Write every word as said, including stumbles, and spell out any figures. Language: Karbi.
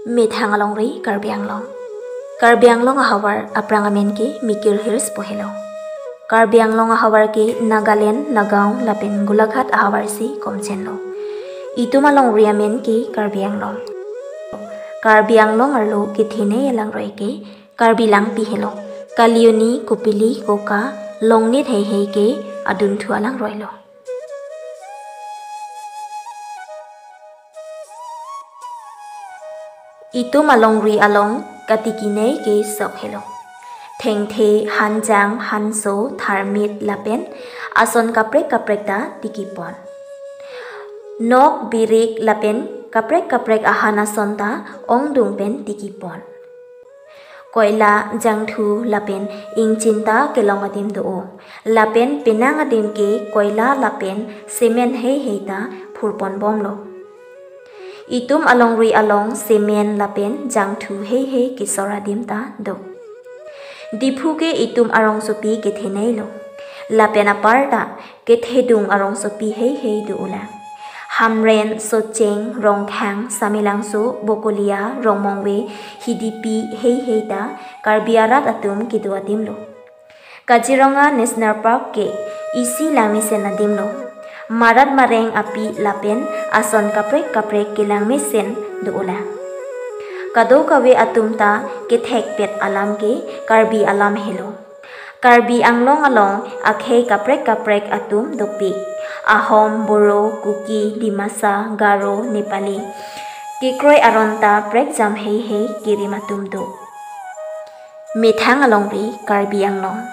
Methang alongri Karbi Anglong. Karbi Anglong ahavar aphrang amen ke Mikir Hills pu helo. Karbi Anglong ahavar ke Nagaland, Nagaon lapen Golaghat ahavar si komchenlo. Itum alongri amen ke Karbi Anglong. Karbi Anglong arlo kethenei alangroi ke Karbi Langpi helo. Kalioni, Kopili, Koka, Longnit heihei ke adunthu alangroi lo. Itum alongri along katikinei ke sok helo. Thengthe, hanjang, hanso, tharmit lapen ason kaprek kaprek ta tikipon. Nok, birik lapen kaprek kaprek ahan ason ta ongdung pen tikipon. Koila, jangthu lapen ingchin ta kelong adim do-o. Lapen penang adim ke koila lapen cement heihei ta phurponbomlo. Itum alongri along cement lapen jangthu heihei kesor adim ta do. Diphu ke itum arongsopi ketheneilo. Lapen aparta kethedung arongsopi heihei do-olang. Hamren, Socheng, Rongkhang, Samelangso, Bokolia, Rongmongve, Hidipi heihei ta Karbi arat atum kedo adimlo. Kaziranga National Park ke isi langmesen adimlo. Marat mareng api lapen ason kaprek kaprek kelangmesen do-olang. Kadokave atum ta kethekpet alam ke Karbi alam helo. Karbi Anglong along akhei kaprek kaprek atum dopik. Ahom, Boro, Kuki, Dimasa, Garo, Nepali. Kekroi aron ta prekjam heihei kerim atum do. Methang alongri Karbi Anglong.